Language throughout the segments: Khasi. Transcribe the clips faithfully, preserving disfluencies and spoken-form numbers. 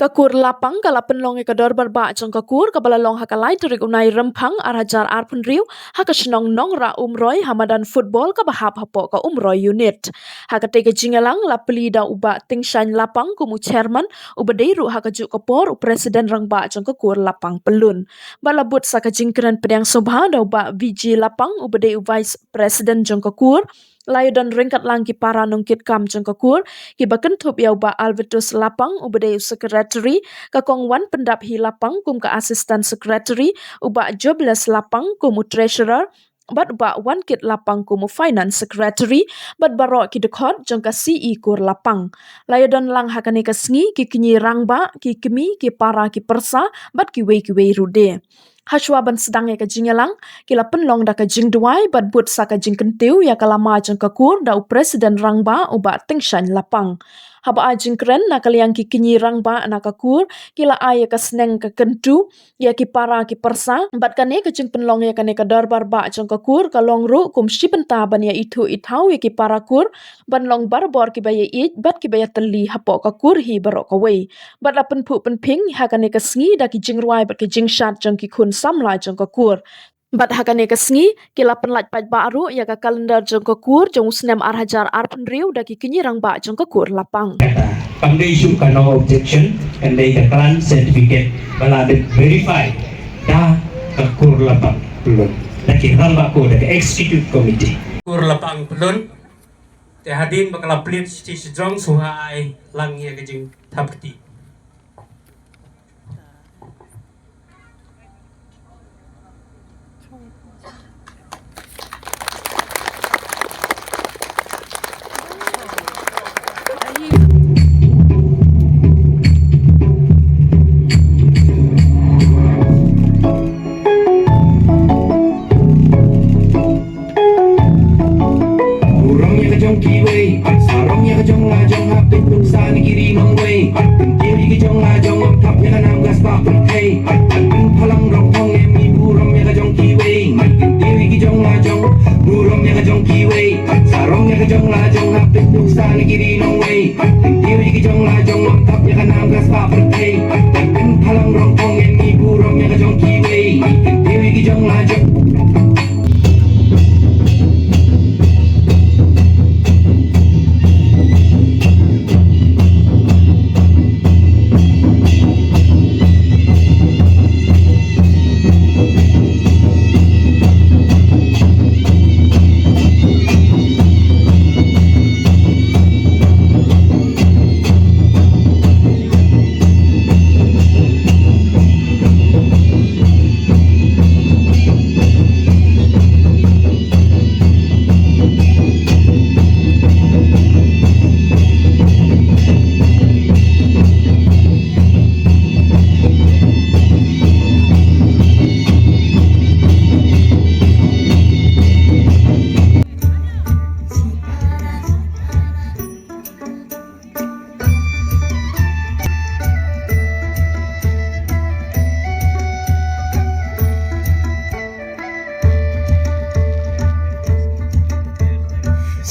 Ka kur Lapang ka la pynlong ïa ka dorbar bah jong ka kur kaba la long ha ka lai tarik u Nairamphang ar hajar arphew hynriew ha ka shnong Nongrah Umroi ha madan football kaba hap hapoh ka Umroi unit. Ha katei ka jingïalang la plie da u Bah Tingshain Lapang kum u chairman, uba dei ruh ha kajuh ka por u president rangbah jong ka kur Lapang Pyllun. Bad la bud sa ka jingkren pdiang sngewbha da u Bah V J Lapang uba dei u vice president jong ka kur. La ïadon ryngkat lang ki para nongkitkam jong ka kur, kiba kynthup ïa u Bah Albertus Lapang uba dei u secretary, ka Kong Wanpyndaphi Lapang kum ka assistant secretary, u Bah Jobless Lapang kum u treasurer, bad u Bah Wankit Lapang kum u finance secretary, bad baroh ki dkhot jong ka C E kur Lapang. La ïadon lang ha kane ka sngi ki kñi rangbah, ki kmie, ki para, ki pyrsa, bad kiwei kiwei ruh de. Hashwa ban sdang ïa ka jingïalang, ki la pynlong da ka jingduwai bad bud sa ka jingkyntiew ïa ka lama jong ka kur da u president rangbah u Bah Tingshain Lapang. Haba ai jingkren na ka liang ki kñi rangbah na ka kur, ki la ai ïa ka sneng ka kyntu ïa ki para ki pyrsa, bad kane ka jingpynlong ïa kane ka dorbar bah jong ka kur ka long ruh kum shi bynta ban ïa ithuh ithaw ïa ki para kur ban long barabor kiba ïa ïeit bad kiba ïa tylli hapoh ka kur hi baroh kawei. Bad la pynphuh pynphieng ha kane ka sngi da ki jingrwai bad ki jingshad jong ki khun samla jong ka kur. Bad ha kane ka sngi ki la pynlait paidbah ruh ïa ka kalendar jong ka kur jong u snem ar hajar arphew hynriew da ki kñi rangbah jong ka kur Lapang. Kata, kam dei shuh ka no objection, kan dei ka clan certificate ba la dep verify da ka kur Lapang Pyllun, da ki rangbah kur, da ka executive committee. Kur Lapang Pyllun. Te hadien ba ka la plie shithi shajrong, sngewbha ai lang ïa ka jingthap kti. Burom ïa ka jong kiwei, sarong ïa ka jong la jong, hap pyntung sa na ki ri nongwei. Kyntiew ïa ka jong la jong, thap ïa ka nam ka spah pyrthei. Pynphalang rong thong em, ngi burom ïa ka jong kiwei. Kyntiew ïa ka jong la jong, burom ïa ka jong kiwei, sarong ïa ka jong la jong, hap pyntung sa na ki ri nongwei. Kyntiew ïa ka jong la jong, thap ïa ka nam ka spah pyrthei. Pynphalang rong thong em, ngi burom ïa ka jong kiwei. Kyntiew ïa ka jong la jong.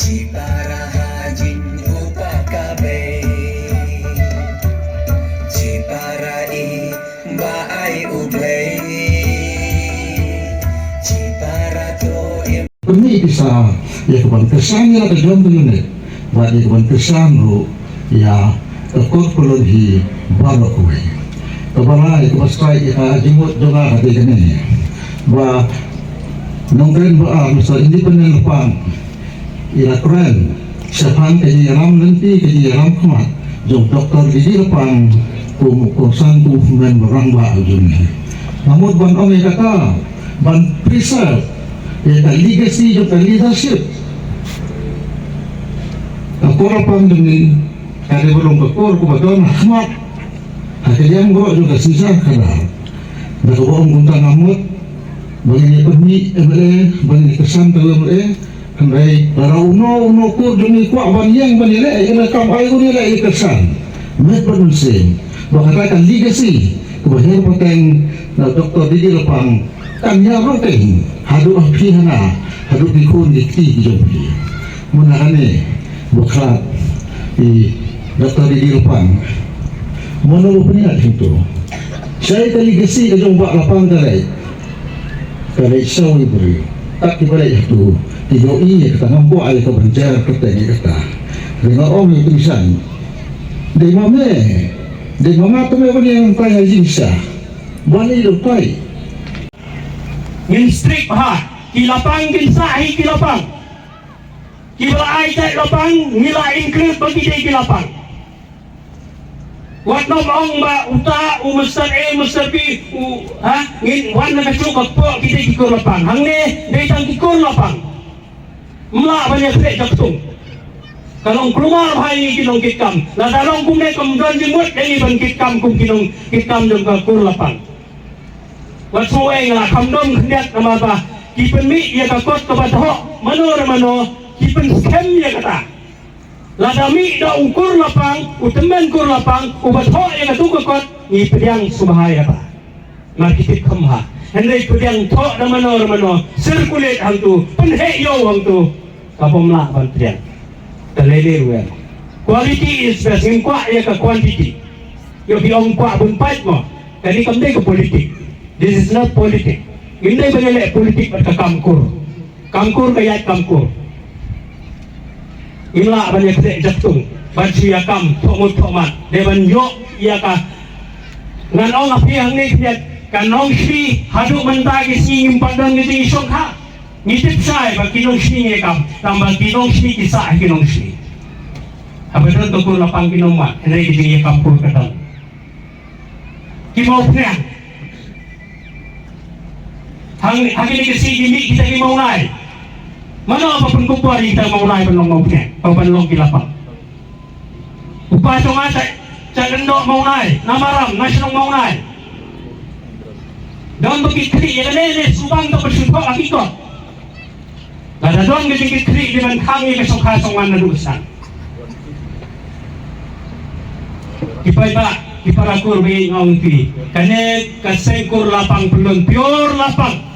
Shipara ha jingïoh ka bei, shipara i ba ai U Blei, shipara to im. Pynmih pisa ïa ka ban kyrshan ïa la ka jong ka unit bad ïa ka ban kyrshan ruh ïa ka kor Pyllun hi baroh kawei. Kaba lai kaba strike ïa ka jingmut jong nga ka dei kane ba nongkren ba ar Mister Independent Lapang i la kren shaphang ka jingïalam lynti, ka jingïalam khmat jong Doktor D D Lapang kum u kongsan, kum u hynmen ba rangbah jong ngi. Nga mut ban ong ïa kata ban preserve ïa ka legacy jong ka leadership. Ka kor Lapang jong ngi ka dei ban long ka kor kaba don khmat ha ka liang baroh jong ka synshar khadar. Da kaba ong kumta nga mut ba ngin ïa pynmih M L A, ba ngin ïa kyrshan ïa u M L A. Hynrei lada uno uno kut jong ngi kwah ban ïeng ban ïaleh, ïa ka kam ai un ïaleh ïa ka san. Met bad mynsiem ba kata ka legacy kaba hiar pateng na Doktor D D Lapang kan hiar ruh keiñ haduh ha phi ha nga, haduh ki khun ki kti ki jong phi. Mynta kane ba khlad i Doktor D D Lapang Mano ba pynïaid hangto? Shaei ka legacy ka jong Bah Lapang ka leit? Ka leit shaw i briew. Kat kiba leit hangto ki ïohi ïa kata, ngam kwah ïa ka ban jer kata ïa kata. Hynrei nga ong ïa u Tyngshaiñ, dei ma me, dei ma nga te me ban ïeng tai ha jingshisha. Ban ïa u tai. Ngin strict bha. Ki Lapang kin sah hi ki Lapang. Kiba la ai jait Lapang ngi la include ba ki dei ki Lapang. Wat nym ong ba uta u Mister A, Mister B, u, ha, ngin wan na ka juk ka kpoh ki dei ki kur Lapang. Hangne dei tang ki kur Lapang. Ym lah ban ïa khreh jaka ktung. Ka long kulmar bha ïa ngi ki nongkitkam. Lada long kumne kam don jingmut ïa ngi ban kitkam kum ki nongkitkam jong ka kur Lapang. Wat sngewbha, nga la kham dom khyndiat namar ba ki pynmih ïa ka kot kaba thoh mano re mano, ki pynskhem ïa kata. Lada mih da u kur Lapang, u tymmen kur Lapang uba thoh ïa katu ka kot, ngi pdiang sngewbha ïa kata. Namar ki tip kham bha. Hynrei pdiang thoh da mano re mano, circulate hangtu, pynheh ïew hangtu, ka bym lah ban pdiang. Ka lei lei ruh em. Quality is best, ngim kwah ïa ka quantity. Ïoh ki ong kwah bun pait mo. Kane kam dei ka politik. This is not politik. Ngim dei ban ïaleh politik bad ka kam kur. Kam kur ka ïaid kam kur. Ngim lah ban ïa khreh jaka ktung ban shu ïa kam thoh mut thoh mat. Dei ban ïoh ïa ka. Ngan ong ha phi hangne khyndiat, ka nongshni haduh mynta ki sngi ngim pat don ka jingïashongkha. Ngi tip shai ba ki nongshni ngi kam, tang ba ki nongshni ki sah ki nongshni. Haba don ka kur Lapang ki nongmad, hynrei ki jingïakam kur ka don. Ki Mawphniang. Hang, ha kine ki sngi ki mih kita ki Mawnai. Mano ba pynkupbor ïa kita Mawnai ban long Mawphniang, ba ban long ki Lapang. U pa jong nga, Cak, Cak Lyngdoh Mawnai, na Maram, na shnong Mawnai. Don ba ki khlieh ïa kane ne shu bang to ba shu thoh ha ki kot. Lada don ka jingkitkhlieh, dei ban khang ïa ka shongkha shongman naduh san. Ki paidbah, ki para kur, ba ïeit nga ong ïa phi, kane ka seng kur Lapang Pyllun, pure Lapang.